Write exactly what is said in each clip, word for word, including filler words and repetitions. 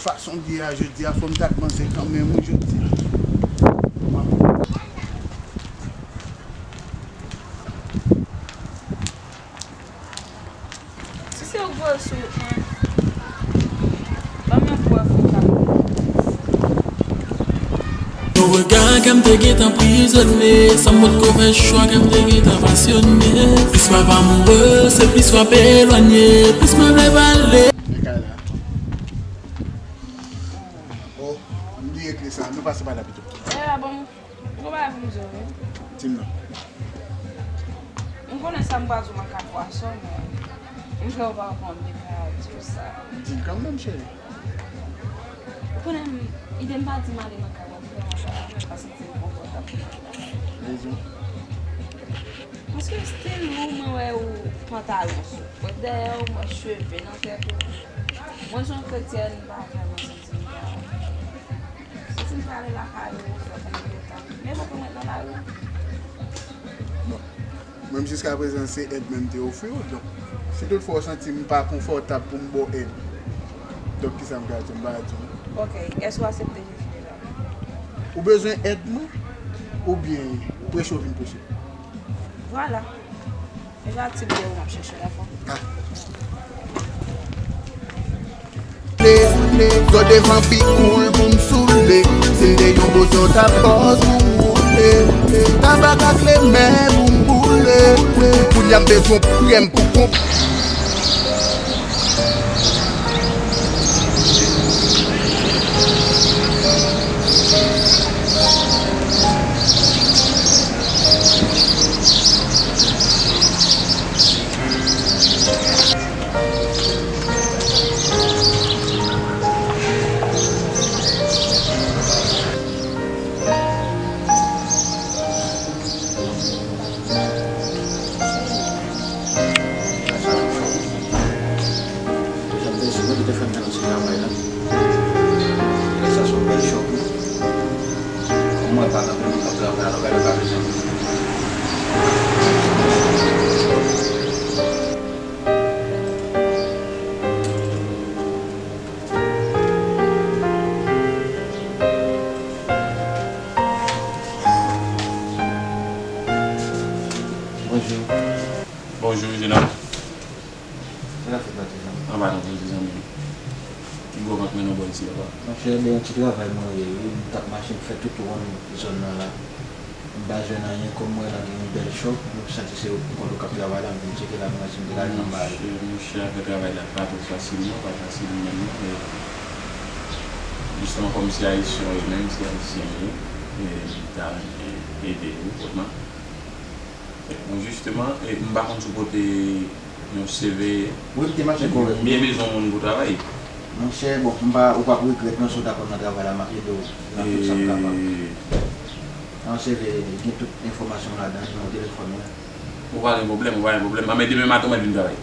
Fason l ye a jodi a, fò m ta kòmanse kanmenm wi jodi a. Si se ou k voye sou mwen, ban m yon pwèv pou m ka. Yon rega ke m te gentan prizone, san m potko fè chwa ke m te gentan pasyone. Plis m ap amoure, se plis w ap elwanye, plis mwen vle pale. Men kay la. Oh, m bliye kle sa, nou pase pa la pito. Eh, ah bon. M gon bagay pou m di w wi. Di m non. M konnen sa m pral di w, m ka fwason, men m kwè w pa konn de pa di w sa. Di l kanmenm, cheri. Ou konnen m, ide m pa di m ale nan kay w ap vrèman pa, pa santi m konfòtab. Rezon? Paske stil ou, mwen wè ou pantalon sou pwent dèyè w, mwen cheve nan tèt ou. Mwen se yon kretyèn, m pa vrèman santi m byen. Si m prale lakay ou, fò m gen tan. Men fòk mwen nan lari. Bon, mwen menm jiskaprezan se èd mwen m te ofri w. Donk, si toutfwa w santi m pa konfòtab pou m ba w èd, donk kisa m ka di w? M pa di w. Ok, èske w aksepte Jezi deja? Ou bezwen èd mwen? Oubyen preche w vin preche? Vwala. Deja ti byen ou ap chèche la fò. Zò devan pi koul pou m soule. Si m te yon bozò, t ap bòz pou m woule. Tabak ak lemè pou m boule. Kounye a m bezwen prèm pou konp. Jan m te di nou, li te fè m jwenn yon ti travay la. Sa se yon bèl chòk wi. Kòm mwen pa kanpe, mwen p ap travay, alò gade pa bezwen. Bonjou. Bonjou, jenòm. Sa k ap fèt la, ti zanmi? Anba non, ti zanmi. Ki gwo vant mwen nan bò isi, papa? Monchè, de yon ti travay mwen ye wi. M t ap mache, m fè tout wonn zòn nan la. M pa jwenn anyen, kòm m wè la gen yon bèl chòp, m santi se ou kont ou k ap travay la, m vin tcheke la, m wè si m te ka jwenn anba yo. Monchè, monchè, afè travay la pa twò fasil non, pa fasil menm non, men jisteman kòm se ayisyen yo menm, se ayisyen yo, e m ta renmen ede yo, vrèman. Bon, jisteman, e m pa konn si w pote yon C V. Wi, m te mache kòrèk. M byen bezwen yon moun pou travay. Monchè, bon, m pa, ou p ap regrèt non, si w dakò nan travay la, m ap ede w nan tout sa m kapab. E Yon C V gen tout enfòmasyon w ladan, nimewo telefòn ou. Ou pa gen pwoblèm, ou pa gen pwoblèm. Anben demen maten w mèt vin travay.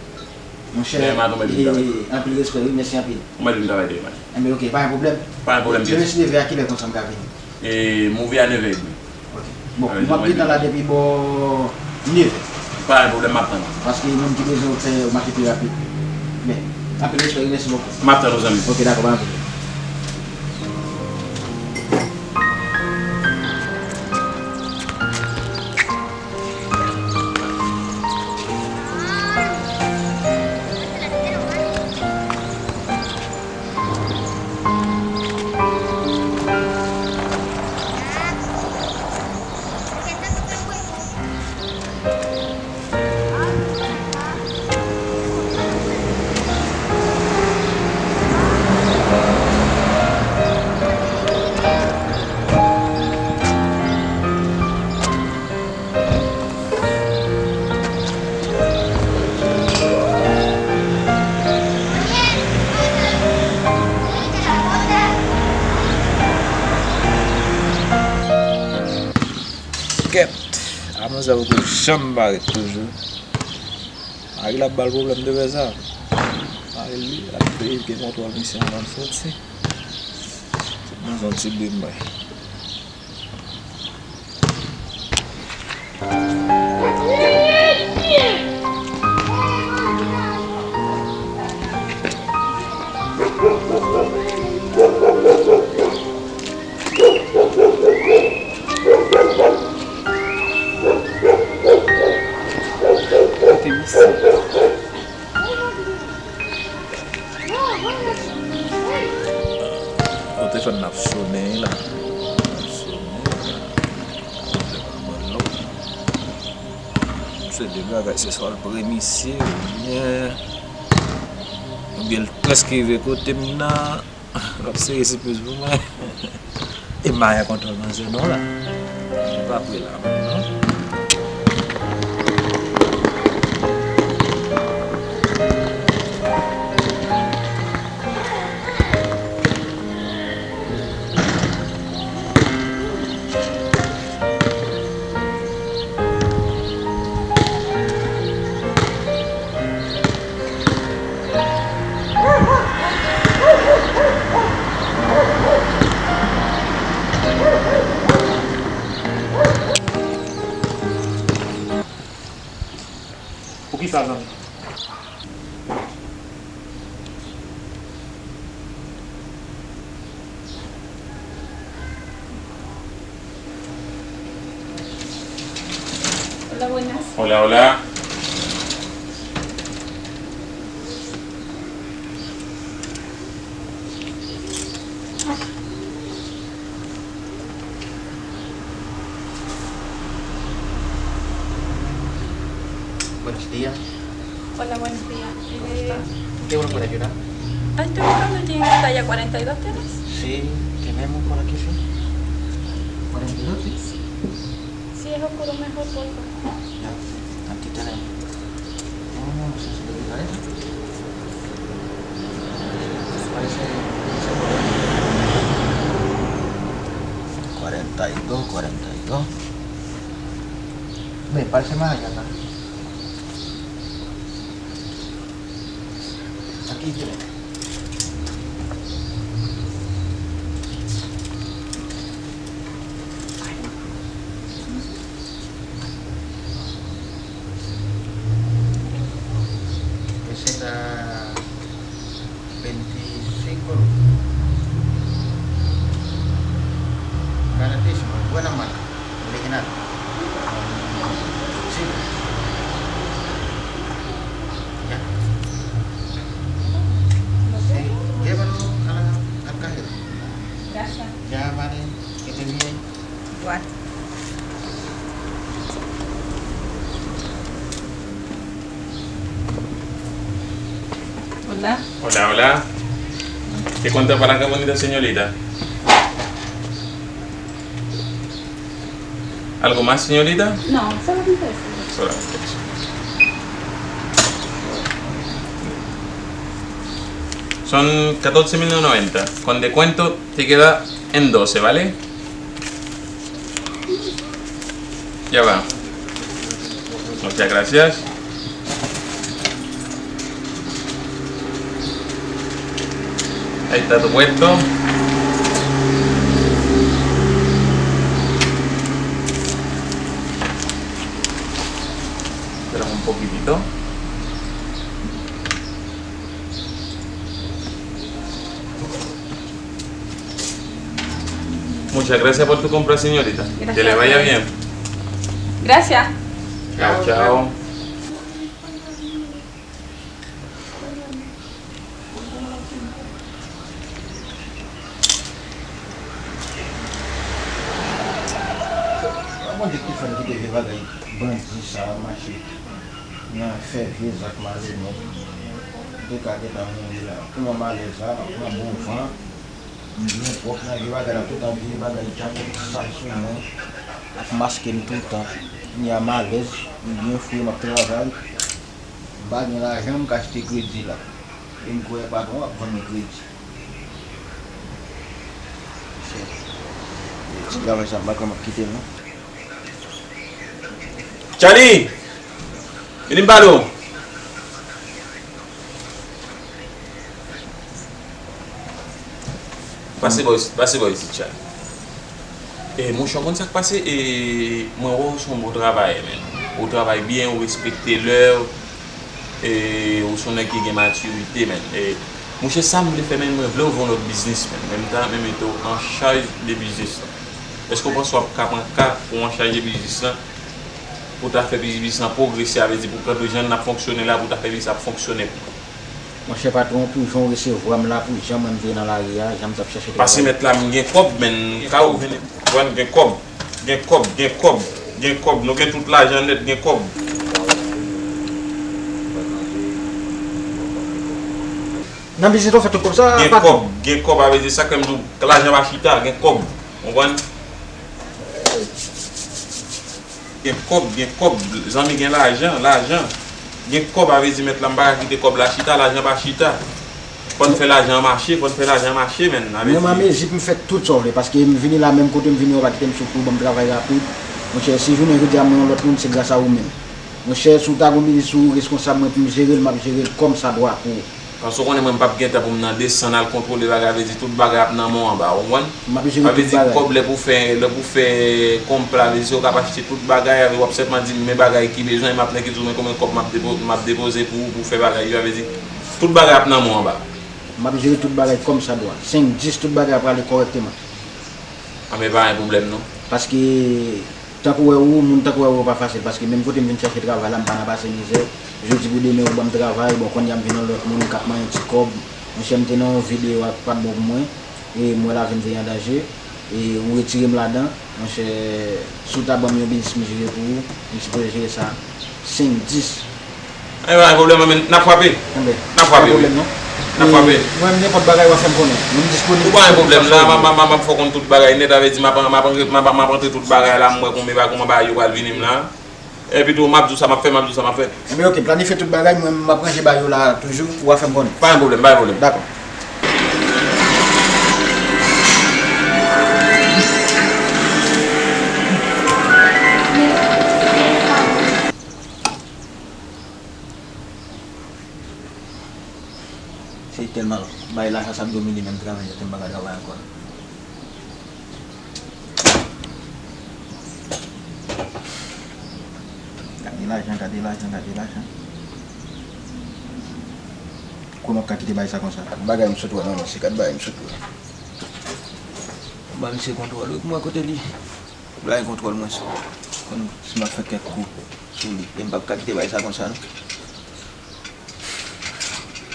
Monchè, demen maten w mèt vin travay. E, anpil respè, wi, mèsi anpil. Ou mèt vin travay demen maten. Anben, ok, pa gen pwoblèm. Pa gen pwoblèm, pyès. Demen si Dye vle, a kilè konsa m ka vini? E, m ouvè a nèf è edmi. Ok. Bon, m ap gentan la depi bò nèf è. Pa gen pwoblèm, m ap tann ou. Paske moun ki bezwen fè mache pi rapid. Men, anpil respè, mèsi bokou. M ap tann ou, zanmi. Ok, dakò, pa gen pwoblèm. Kèt, a manzè poko janm parèt toujou. Mari l ap ba l pwoblèm de fè sa. Mari l li, l ap veye gen kontwòl misye anvan l soti. Fòk mwen fè yon ti bri m bay. Ap sonnen la. Ap sonnen la. Ap sonnen la. Se de bagay, se swa l premisye oubyen, oubyen l prèske rive kote m nan. L ap sere sipriz pou mwen. E m pa gen kontwòl manzè non la. Li pa pre la menm non. Poukisa, zanmi? Hola, buenas. Hola, hola. Buenos días. Hola, buenos días. Eh, ¿en qué puedo ayudar? Ah, estoy buscando aquí en la calle cuarenta y dos, ¿tienes? Sí, tenemos por aquí, sí. ¿Cuarenta y dos, sí? Si es oscuro, mejor, por favor. Ya, aquí tenemos. Oh, no sé si lo diga ella. Parece, parece cuarenta y dos, cuarenta y dos. Ven, parece más allá acá. Aquí tiene. Ese está veinticinco lucas. Garantísimo, es buena marca, original. Sí. Ya. Sí, llévalo a la, al cajero. Gracias. Ya, vale, que estés bien. Igual. Hola. Hola, hola. ¿Qué cuenta para qué bonita señorita? ¿Algo más, señorita? No, solamente eso. Solamente eso. Son catorce mil noventa. Con descuento te queda en doce, ¿vale? Ya va. Muchas gracias. Ahí está tu puesto. Espera un poquitito. Muchas gracias por tu compra, señorita. Que le vaya bien. Gracias. Chao, chao. Mwen di ki fè m kite vye bagay bandi sa a mache nan fè vye zak malonèt. Ou te ka gentan mouri la. Kouman malèz la, pran bon van. M byen pwòp nan vye bagay la, toutan vye bagay djab sal sou mwen, ap maske m toutan. Kounye a m alèz, m byen fre, m ap travay. M pa gen lajan, m ka achte kredi la. E m kwè patwon ap vann mwen kredi. Se, ti travay sa, m pa kwè m ap kite l non. Charlie! Vini m pale w! Pase bò, pase bò isit, Charlie. E, monchè, w konn sa k pase? E, mwen wè w se yon bon travayè, menn. Ou travay byen, ou respekte lè w. E, ou se yon nèg ki gen matirite, menn. E, monchè, sa m vle fè, menn, mwen vle ouvri yon lòt biznis, menn. Menm tan, menm mete w an chaj de biznis lan. Èske w panse w ap ka pran ka pou w an chaj de biznis lan? Pou w ta fè biznis lan pwogrese, sa vle di pou w kanpe jan n ap fonksyone la, pou w ta fè biznis ap fonksyone pou mwen. Monchè patwon, pou jan w resevwa m la, pou jan mwen m te nan lari a, jan m t ap chache travay. Pase mèt la, m gen kòb, men m ka ou vini. Konprann, gen kòb, gen kòb, gen kòb, gen kòb. Nou gen tout lajan nèt, gen kòb. Nan biznis ou fè tout kòb sa, gen patwon? Kòb, gen kòb, a vle di sa k fè m di w, lajan pa chita, gen kòb. Konprann? Gen kòb, gen kòb, zanmi, gen lajan, lajan. Gen kòb, a vle di mèt la, m pa ka kite kòb la chita, lajan pa chita. Fò n fè lajan an mache, fò n fè lajan an mache, menn. Mwen, m an mezi pou m fè tout sa w vle, paske m vini la menm kote m vini, ou pa kite m soufri, ou ban m travay rapid. Monchè, si jounen jodi a mwen yon lòt moun, se gras a ou menm. Monchè, si w ta gon biznis ou reskonsab mwen pou m jere l, m ap jere l kòmsadwa pou ou. Paske w konnen mwen m p ap gen tan pou m nan desann al kontwole bagay, vle di tout bagay ap nan men w anba, ou konprann? M ap jere tout bagay. Sa vle di kòb lè pou fè, lè pou fè konp la, vle di w ka ap achte tout bagay, w ap sèlman di m men bagay ki bezwen, m ap nan ki di w men konbyen kòb m ap depo-, m ap depoze pou ou, pou fè bagay yo, vle di tout bagay ap nan men w anba. M ap jere tout bagay kòmsadwa. Senk dis, tout bagay ap prale kòrèkteman. A, men pa gen pwoblèm non. Paske tankou wè ou, moun tankou wè ou pa fasil, paske menm kote m vin chache travay la, m pa nan pase mizè. Jodi pou demen ou ban m travay, bon, kounye a m vin yon lòt moun k ap manyen ti kòb. Monchè, m te nan yon videyo ak patwon pou mwen, e m wè lavi m te an danje, e ou retire m ladan. Monchè, si w ta ban m yon biznis m jere pou ou, m sipoze jere sa senk dis. Anben, pa gen pwoblèm, men n ap frape. Anben, n ap frape, wi. N ap frape. Mwen, nenpòt bagay w ap fè m konnen. Mwen, m disponib. Ou pa gen pwoblèm, la, m ap, m ap, m ap fè w konn tout bagay nèt, sa vle di m ap, m ap, m ap, m ap, m ap antre tout bagay la, m wè konbyen ba-, kòman bagay yo pral vini m la. Epi tou, m ap di w sa m ap fè, m ap di w sa m ap fè. Enben, oke, planifye tout bagay, mwen, m ap ranje ba yo la toujou, w a fè m konnen. Pa gen pwoblèm, pa gen pwoblèm. Dakò. Se tèlman bay lajan sa ap domine menm travay yo, tèlman m pa ka travay ankò. Gade lajan, gade lajan, gade lajan. Kòman w ka kite bagay sa konsa? Gad bagay m sot wè non, mesye, gad bagay m sot wè. Ba misye kontwòl wi, pou mwen kote li. Pou la gen kontwòl mwen sou. Konn si m ap fè kèk kou sou li. E m p ap ka kite bagay sa konsa non.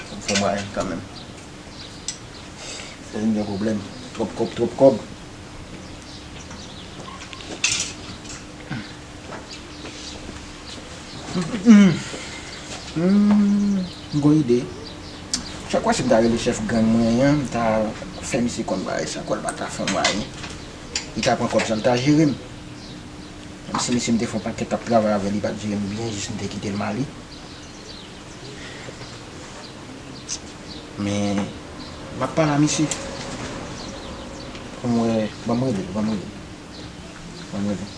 Fò m fè mwayen kanmenm. Fò m gen pwoblèm. Twòp kòb, twòp kòb. Hmm, m gon ide. Chak fwa si m ta rele chèf gang mwen an, m ta fè misye konn bagay sa, kwè l pa ta fè mwayen. Li ta pran kòb sa, l ta jere m. Menm si misye m te fè yon pakèt t ap travay avè li, li pa t jere m byen, jis m te kite l m ale. Men, m ap pale a misye. Pou m wè, ban m rele l, ban m rele l. Ban m rele l.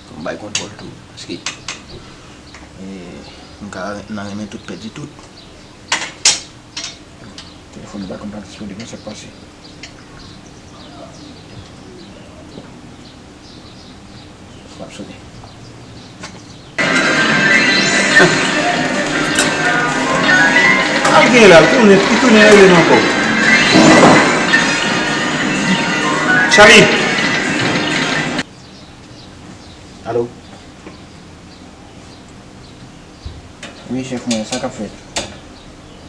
Fò m bay kontwòl tou, paske, e, m ka nan renmen tout pèdi tout. Telefòn nan pa konn pa disponib, men sa k pase. L ap sone. Al gen la, l tounen, li tounen rele m ankò. Chali! Alo? Wi, chèf mwen, sa k ap fèt?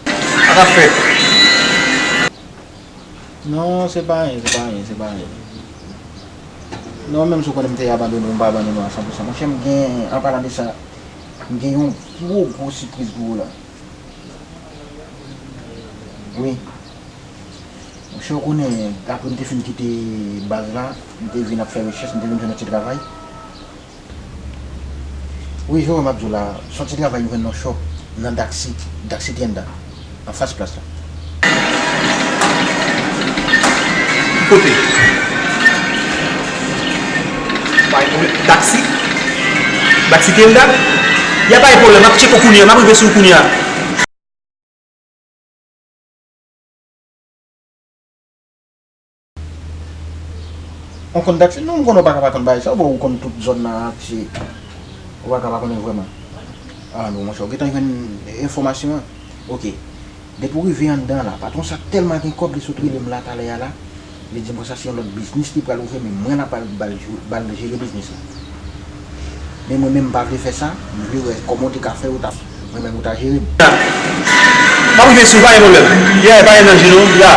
Sa k ap fèt? Non, se pa anyen, se pa anyen, se pa anyen. Non, menm si w konnen m te abandone w, m pa abandone w a san pou san. Monchè, m gen, an palan de sa, m gen yon gwo, gwo sipriz pou ou la. Wi. Monchè, ou konnen, apre m te fin kite baz la, m te vin ap fè rechèch, m te vin jwenn yon ti travay. Wi, Jewòm ap di w la, s on ti travay m jwenn nan shop, nan Daxi, Daxi Tienda, anfas plas la. Ki kote? Pa gen pwoblèm. Daxi? Daxi Tienda? Ya pa gen pwoblèm, m ap tcheke w kounye a, m ap rive sou ou kounye a. On konn taksi? Non, m konnen w pa ka pa konn bagay sa, bon, ou konn tout zòn nan an antye. Ou pa ka pa konnen vrèman. Ah non, monchè, ou gentan jwenn enfòmasyon an? Ok. Depi w rive anndan la, patwon sa tèlman gen kòb, li sot rele m la talè a la, li di m konsa se yon lòt biznis li pral ouvri, men mwen la pral ba l jou-, ba l jere biznis la. Men mwen menm m pa vle fè sa, m vle wè kòman w te ka fè, ou t ap, mwen menm ou ta jere m. M ap rive sou, pa gen pwoblèm. Yeah, pa gen danje non, la.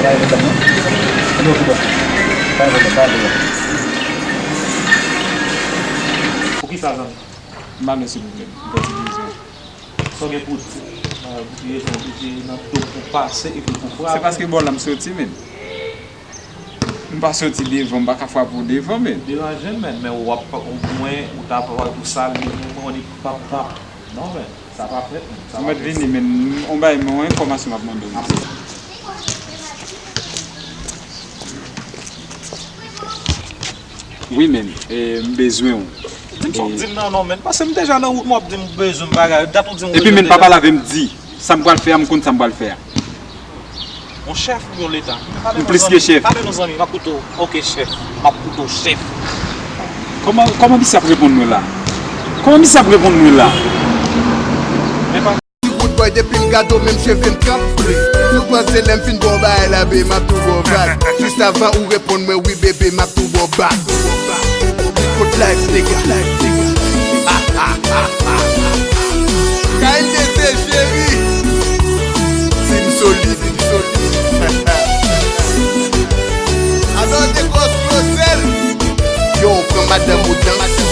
Pa gen pwoblèm non. Ann okipe w. Pa gen pwoblèm, pa gen pwoblèm. Poukisa, zanmi? M pa mèsi pwoblèm. M fè ti biznis. Sa w gen pou di? Mwen, pou ti rezon, pou ti nan do pou pase epi pou frape. Se paske bò la m soti, men. M pa soti devan, m pa ka frape w devan, men. Deranje m, men, men w ap, ou mwen, ou ta pral tou sal, mwen, mwen, mwen, pap, pap. Non, men, sa pa fèt, men. Sa pa fèt. Ou mèt vini, men, on bagay, men, on enfòmasyon m ap mande w. Wi, men, e, m bezwen w. Di m sa w di m nan, non, men. Paske m deja nan wout mwen, w ap di m ou bezwen m bagay. Dat ou di m ou bezwen m. Epi, men, pa pale avè m, di. Sa m pral fè a, m konn sa m pral fè a. Yon chèf ou yon leta? M plis ke chèf. Pale nou, zanmi, m ap koute w. Ok, chèf. M ap koute w, chèf. Kòman, kòman misye ap reponn mwen la? Kòman misye ap reponn mwen la? Men pa Ti woodboy depi m gade w menm cheve m t ap fri. Si w panse lè m fin ba w bagay la bebe m ap tou ba w vag. Jis avan ou reponn mwen wi bebe m ap tou ba w bak. Kot life nigga. K N D C cheri. Team solid. Alò de gòs Flosel. Yo, pran madanm ou dan.